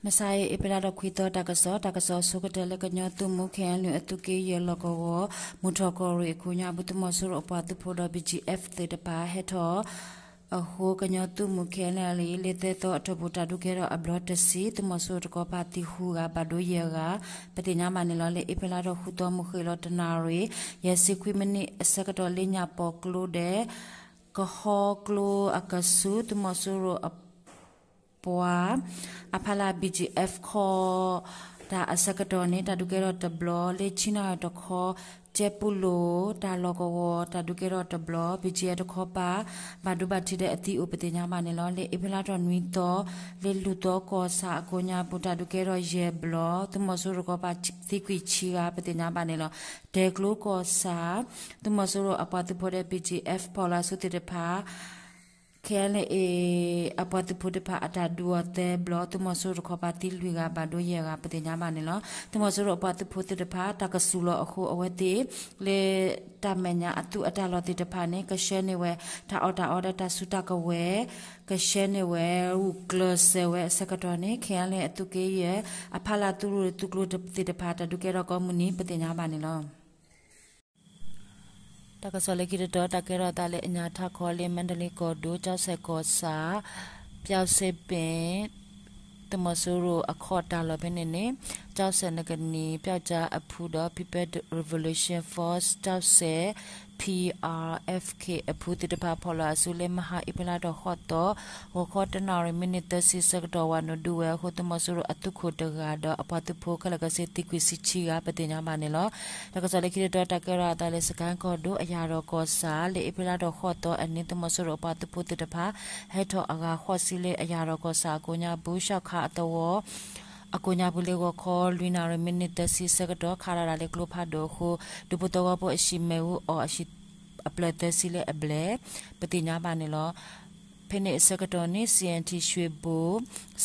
မုၢ်ဆါအံၤ အ့ဖြ့လါထီၣ်ခွံသီ တၢ်ကစီၣ်, တၢ်ကစီၣ်အဆိကတၢၢ်လၢကညီသုးမုၢ် ခ့ၣ်အဲၣ်ယူၣ် အသုးက့ယဲၢ်လီၢ်ကဝီၤ မုၢ်ထီၣ်ကီၢ်ရ့ၣ်အကိးညါပူၤ သုးမီၤစိရိၤအပှၤသုးဖိဒီး ဘီၣ်ကၠံၣ်အဲၣ်ၣ် သ့ၣ်တဖၣ်ဟဲထီၣ်အဃိ ကညီသုးမုၢ် ခ့ၣ်အဲၣ်ယူၣ် လၢသၢသီအတီၢ်ပူၤ တၢ်ဒုးကဲထီၣ်အဘျီတဆံ သုးမီၤစိရိၤတကီၢ်ပၤသံဃုဂၤ ဘၣ်ဒိယဲၢ်ဂၤ ပသ့ၣ်ညါဘၣ်န့ၣ်လီၤ. လၢအ့ဖြ့လါထီၣ်ဃုသီ မုၢ်ဃ့ၢ်လီၤတနၣ်ရံၣ် ယဲၢ်ဆံခွံမံးနံးအဆၢကတီၢ် လၢညၣ်ပီၣ်ကျိဒီး ကဟီကျိအကဆူး သုးမီၤစိရိၤအပှၤ အဖီလာ် ဘီၣ်ကၠံၣ်အဲၣ်ၣ် ခီတၢ်အဆၢကတီၢ်န့ၣ် တၢ်ဒုးကဲထီၣ်တဘျီ လၢဆံနၣ်ရံၣ်တခီ ကၠဲပူလိၤ တၢ်လီၢ်ကဝီၤ တၢ်ဒုးကဲထီၣ်တဘျီ ဘီၣ်ကၠံၣ်အဲၣ်ၣ်တခီပၤ ဘၣ်ဒိဘၣ်ထံးဒီးအသံအိၣ် ပသ့ၣ်ညါဘၣ်န့ၣ်လီၤ. လၢအ့ဖြ့လါထီၣ်နွံသီ လၢလူၢ်သီကီၢ်ဆၣ်အကိးညါပူၤ တၢ်ဒုးကဲထီၣ်ယဲၢ်ဘျီ သုးမီၤစိရိၤတကီၢ်ပၤသံကွံာ်ဆံဂၤ ပသ့ၣ်ညါဘၣ်န့ၣ်လီၤ. ဒဲးကျိကီၢ်ဆၣ် သုးမီၤစိရိၤအပှၤသုးဖိဒီး ဘီၣ်ကၠံၣ်အဲၣ်ၣ် ဖီၣ်လီၤအစုသ့ၣ်တဖၣ် ခ့ၣ်အဲၣ်ယူၣ် အပှၤသုးဖိသ့ၣ်တဖၣ်အတၢ်ဒုးအီၤသၢဘျီ သုးမီၤစိရိၤတကီၢ်ပၤသံလွံၢ်ဂၤ ဘၣ်ဒိယဲၢ်ဂၤ ပသ့ၣ်ညါဘၣ်န့ၣ်လီၤ. သုးမီၤစိရိၤအပှၤသုးဖိသ့ၣ်တဖၣ် တၢ်ကစူၢ်လီၤအဃိ အဝဲသ့ၣ် လၢတၢ်မဲာ်ညါအသူအတၢ်လီၢ်သ့ၣ်တဖၣ်န့ၣ် ကဆှၢန့ၢ်ဝဲ တၢ်အီၣ်တၢ်အီဒီးတၢ်စုတၢ်ကဝဲၤ ကဆှၢန့ၢ်ဝဲ ဂုာ်ကျဲးစၢးဝဲအဆၢကတီၢ်န့ၣ် ခ့ၣ်အဲၣ်ယူၣ် အသုးက့ယဲၢ် အဖီလာ်သုးရ့ၣ်သုးကျိၤသ့ၣ်တဖၣ် တၢ်ဒုးကဲထီၣ်ကိးမုၢ်နံၤ ပသ့ၣ်ညါဘၣ်န့ၣ်လီၤ. တၢ်ကစီၣ်လၢခံတတီၤ တၢ်ကဲထီၣ်အသးလၢအညၣ်ထးခီလၢ မါဒလ့ကီၢ်ဒိၣ် ကၠီစဲၣ်ကီၢ်ဆၣ် ပၠၣ်စ့ပ့ၣ် သုးမီၤစိရိၤအခီၣ်တၢ်လီၢ်ဖဲန့ၣ်န့ၣ် ကၠီစဲၣ်နကနံၤ ပၠၣ်ကၠၣ်အဖုဒီး People's Revolution Force ကၠီစဲၣ် P R F K အဖုသ့ၣ်တဖၣ် ဖီၣ်လီၤအစုလၢမဟါအ့ဖြ့လါထီၣ်ဃိးသီ ဂီၤခီတနၣ်ရံၣ်မံးနံးသၢဆံဆၢကတီၢ် ဝးနုာ်ဒုးဝဲအဃိ သုးမီၤစိရိၤအသုးခိၣ်တဂၤဒီး အပှၤသုးဖိခဲလၢာ်ခဲဆ့ သံကွံာ်ဆံဆံဂၤ ပသ့ၣ်ညါဘၣ်န့ၣ်လီၤ. တၢ်ကစီၣ်လၢခံတတီၤ တၢ်ကဲထီၣ်အသးလၢ စကဲၣ်ကီၢ်ဒိၣ် အယၣ်ရီၣ်ကီၢ်ဆၣ် လၢအ့ဖြ့လါထီၣ်ဃိးသီအနံၤ သုးမီၤစိရိၤအပှၤသုးဖိသ့ၣ်တဖၣ် ဟဲထီၣ်အဂၤဃိးဆံလၢအယၣ်ရီၣ်ကီၢ်ဆၣ်အကိးညါပူၤ ရှီၣ်ခးအသဝီ အကိးညါပူၤလၢဂီၤခီလွံၢ်နၣ်ရံၣ်မံးနံးသၢဆံဆၢကတီၢ် ခးလီၤဒၣ်လၢကျိဖးဒိၣ်အဃိ ဒူဖိသဝီဖိအဟံၣ်မ့ၣ်အူအီၣ်အဟံၣ်အဖျၢၣ်သၢဆံလၢအဘျဲၣ် ပသ့ၣ်ညါဘၣ်န့ၣ်လီၤ. ဖဲန့ၣ်အဆၢကတီၢ်န့ၣ် C N T ရွှေဘို,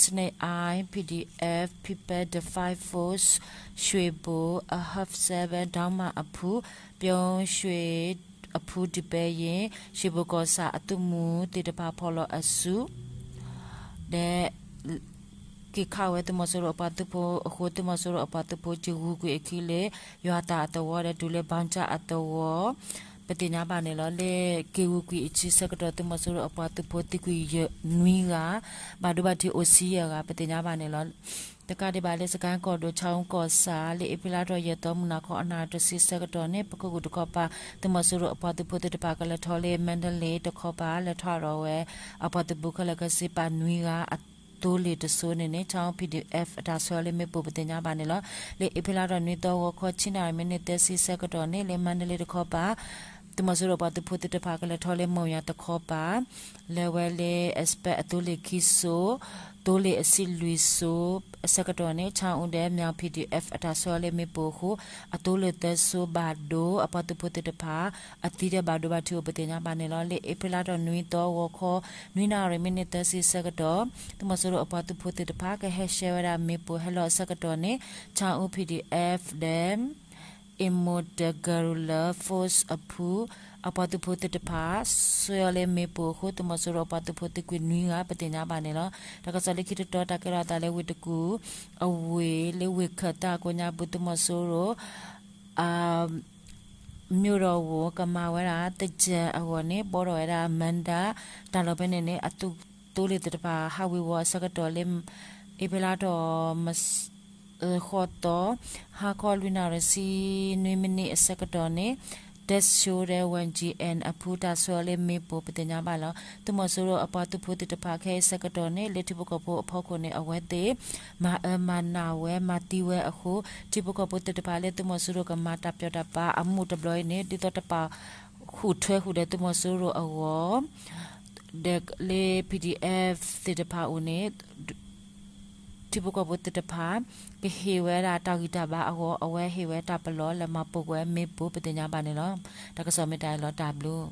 Snake Eye, P D F, People Defense Force ရွှေဘို, အ Half Seven ဒေါင်းမအဖု, ပြုံးရွှေအဖု ဒံးပဲယ့ၣ်, ရွှေဘိုကီၢ်ဆၣ်အသုးမုၢ်သ့ၣ်တဖၣ်ဖီၣ်လီၤအစု ဒီး က့ၤခးဝဲသုးမီၤစိရိၤအပှၤသုးဖိအဃိ သုးမီၤစိရိၤအပှၤသုးဖိ က့ၤဂုာ်ကွံာ်အခံလၢ ယွၤသၣ်အသဝီဒီးတုၤလၢ ဘီကၠၣ်အသဝီ ပသ့ၣ်ညါဘၣ်န့ၣ်လီၤ. လၢက့ၤဂုာ်ကွံာ်အခံဆၢကတီၢ် သုးမီၤစိရိၤအပှၤသုးဖိသံကွံာ်နွံဂၤ, ဘၣ်ဒိဘၣ်ထံးအိၣ်ဆံယဲၢ်ဂၤ ပသ့ၣ်ညါဘၣ်န့ၣ်လီၤ. တကးဒံးဘၣ်လၢ စကဲၣ်ကီၢ်ဒိၣ် ခၠၣ်အူကီၢ်ဆၣ် လၢအ့ဖြ့လါထီၣ်ယဲၢ်သီ မုၢ်နၤခီအနၣ်ရံၣ်တဆံဆၢကတီၢ်န့ၣ် ပခိၣ်ကူၣ်တခီပၤ သုးမီၤစိရိၤအပှၤသုးဖိသ့ၣ်တဖၣ်ကလဲၤထီၣ်လၢ မါဒလ့တခီပၤ လဲၤထီၣ်ဒီးဝဲ အပှၤသုးဖိခဲလၢာ်ခဲဆ့ပာ်နွံဂၤ အသိလ့ၣ်တစိၤန့ၣ်န့ၣ် ခၠၣ်အူ P D F အတၢ်ဆှၢလၢမ့ၣ်ပိၢ် ပသ့ၣ်ညါဘၣ်န့ၣ်လီၤ. လၢအ့ဖြ့လါထီၣ်နွံသီ ဂီၤခီဆံနၣ်ရံၣ်မံးနံးသၢဆံဆၢကတီၢ်န့ၣ် လၢမါဒလ့တခီပၤ သုးမီၤစိရိၤအပှၤသုးဖိသ့ၣ်တဖၣ် ကလဲၤထီၣ်လၢမိၢ်ယၢ်တခီပၤ လဲၤဝဲလၢ express အသိလ့ၣ်ခံစိၤ, သိလ့ၣ်အဆံလွံၢ်စိၤ အဆၢကတီၢ်န့ၣ် ခၠၣ်အူဒီး မၠၣ် P D F အတၢ်ဆှၢလၢမ့ၣ်ပိၢ်အဃိ အသိလ့ၣ်သၢစိၤဘၣ်ဒိ အပှၤသုးဖိသ့ၣ်တဖၣ် အသံဒီးဘၣ်ဒိဘၣ်ထံးအိၣ် ပသ့ၣ်ညါဘၣ်န့ၣ်လီၤ. လၢအ့ဖြ့လါထီၣ်နွံသီ ဂီၤခီ နွံနၣ်ရံၣ်မံးနံးသၢဆံဆၢကတီၢ် သုးမီၤစိရိၤအပှၤသုးဖိသ့ၣ်တဖၣ် ကဟဲရှဲဝဲဒၣ်မ့ၣ်ပိၢ်ဟဲလီၤအဆၢကတီၢ်န့ၣ် ခၠၣ်အူ P D F ဒီး Immortal Guerrilla Force အဖု အပှၤသုးဖိသ့ၣ်တဖၣ် ဆှၢအီၤလၢမ့ၣ်ပိၢ်အဃိ သုးမီၤစိရိၤအပှၤသုးဖိသံကွံာ်နွံဂၤ ပသ့ၣ်ညါဘၣ်န့ၣ်လီၤ. တၢ်ကစီၣ်လၢခံတတီၤ တၢ်ကဲထီၣ်အသးလၢဝ့ၢ်တကူၣ် အဝ့ၢ်လၢဝ့ၢ်ခၢၣ်သးကိးညါပူၤ သုးမီၤစိရိၤ အ မြို့တော်ဝန် ကမၤဝဲဒၣ် သင်္ကြန် အဂီၢ်န့ၣ် ဘှီထီၣ်ဝဲဒၣ် မဏ္ဍာ တၢ်လီၢ်ဖဲန့ၣ်န့ၣ် အသုးသိလ့ၣ်သ့ၣ်တဖၣ် ဟးဝ့ၤဝီၤအဆၢကတီၢ်လၢ အ့ဖြ့လါထီၣ် ဃိးသီ ဟါခီလွံၢ်နၣ်ရံၣ်ဆံနွံမံးနံးအဆၢကတီၢ်န့ၣ် Death Show ဒီး Y G N အဖုတၢ်ဆှၢအီၤလၢမ့ၣ်ပိၢ် ပသ့ၣ်ညါဘၣ်လီၤ. သုးမီၤစိရိၤအပှၤသုးဖိသ့ၣ်တဖၣ် ခဲအံၤဆၢကတီၢ်န့ၣ် လၢထံဖိကီၢ်ဖိအဖီခိၣ်န့ၣ် အဝဲသ့ၣ် မၤအၢမၤနးဝဲ မၤသံဝဲအဃိ ထံဖိကီၢ်ဖိသ့ၣ်တဖၣ်လၢ သုးမီၤစိရိၤကမၤတၢ်ပျီတၢ်ပၤအမူးတဘျီအံၤန့ၣ် ဒ်သိးတပာ်ဃုာ်ထွဲဃုာ်ဒီးသုးမီၤစိရိၤအဂီၢ် ဒီးလၢ P D F သ့ၣ်တဖၣ်အအိၣ်န့ၣ် ထံဖိကီၢ်ဖိသ့ၣ်တဖၣ် ကဟ့ၣ်ဝဲဒၣ်တၢ်ဂံၢ်တၢ်ဘါအဂီၢ် အဝဲဟ့ၣ်ဝဲတၢ်ပလီၢ်လၢမၤပိာ်ကွံာ်ဝဲမ့ၣ်ပိၢ် ပသ့ၣ်ညါဘၣ်န့ၣ်လီၤ. တၢ်ကစီၣ်မ့ၢ်တၢ်အံၤလီၤ တၢ်ဘျုး